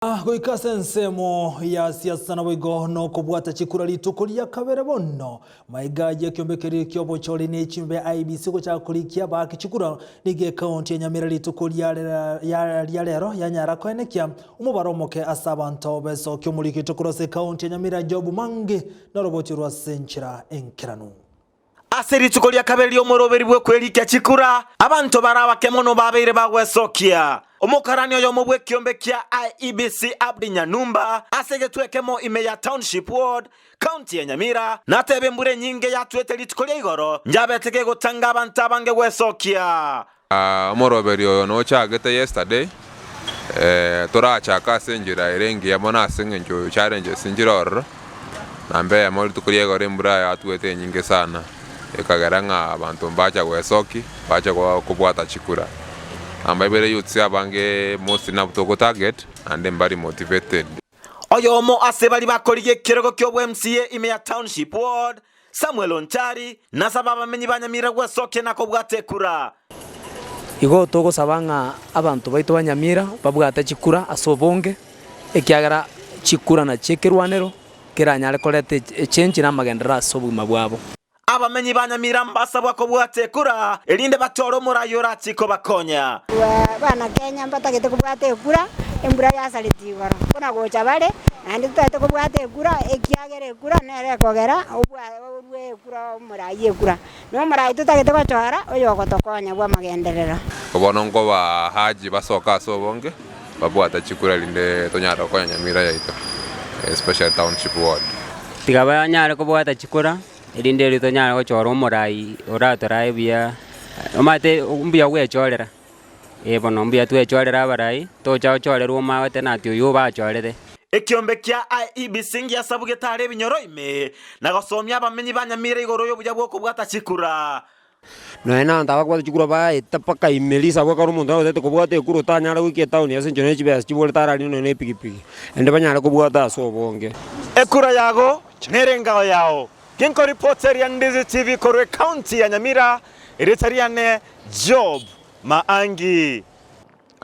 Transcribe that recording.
Goika ase ensemo ya siasa naboigo nokobwata chikura rituko ria kabere bono. Maiga y'ekiombe keria ki'obochori ne echimbe ya IEBC gochaka korikia abaaki chikura nigo ekaunti ya Nyamira rituko ria ria rero yanyara koenekia omobaro omoke ase abanto besokia omorikito korwa ase ekaunti ya Nyamira Job Mangi noroboti rwa ase enchera enkeranu. Ase rituko ria kabere ri'omoroberi bw'okwerikia chikura, abanto bare abake mono babeire bagwesokia. Omokarani oyomo bw'ekiombe kia IEBC Abdi Nyanumba ase egetwe ekemo ime ya Township Ward, County ya Nyamira, natebe embura enyinge yatwete rituko ria igoro njabete gegotanga abanto abange gwesokia. Omoroberi oyo nochagete yesterday, torachake ase enchera ere engiya mono ase eng'encho challenges nchire ororo, namba eyemo rituko ria igoro embura yatwete enyinge sana, ekagera ng'a abanto mbacha goesoki, mbacha kobwata chikura. Namba ibere youths abange mostly nabwo togo target, naende mbari motivated. Oyomo ase baria bakorigia ekerogo ki'obwa-MCA ime ya Township Ward, Samuel Onchari, nasabe abamenyi ba Nyamira gwesokia na kobwata ekura. Igo togosaba ng'a abanto baito ba Nyamira babwate chikura ase obonge, ekiagera chikura nachio ekerwanero keranyare koreta echenji na amagenderero ase obogima bwabo. Abamenyi ba Nyamira mbasabwa kobwata ekura, erinde batore omorai orachie kobakonya. Abana Kenya mbatagete kobwata ekura, embura yasareti igoro, buna gocha bare, naende totagete kobwata ekura, ekiagera ekura nere ekogera orue ekura omorai ekura. Na omorai totagete gochora oyogotokonya bw'amagenderero. Bono nkobahaji basoke ase obonge, babwate chikura erinde tonyare gokonya Nyamira yaito, especially township ward. Tiga banyare kobwata chikura. Erinde erio tonyare gochora omorai oratorae buya, omanyete mbuya gwechorera, eh bono mbuya twechorere abarai, tocha gochorerwa omanyete nati oywo obachorete. Ekiombe kia IEBC ngiasabugete are ebinyoro ime, na gosomia abamenyi ba Nyamira igoro y'obuya bw'okobwata chikura. Nonya na abanto abakobwata chikura baeta mpaka ime risabu ekero omonto agotete kobwata ekura otanyare goika etown ase enchera ne chibesa chiborete ararine nonya na epikipiki, naende banyare kobwata ase obonge. Ekura yago nere engao yao. Ginkoripoteria Ndizi TV korwa ecounty ya Nyamira, erieta riane Job Maangi.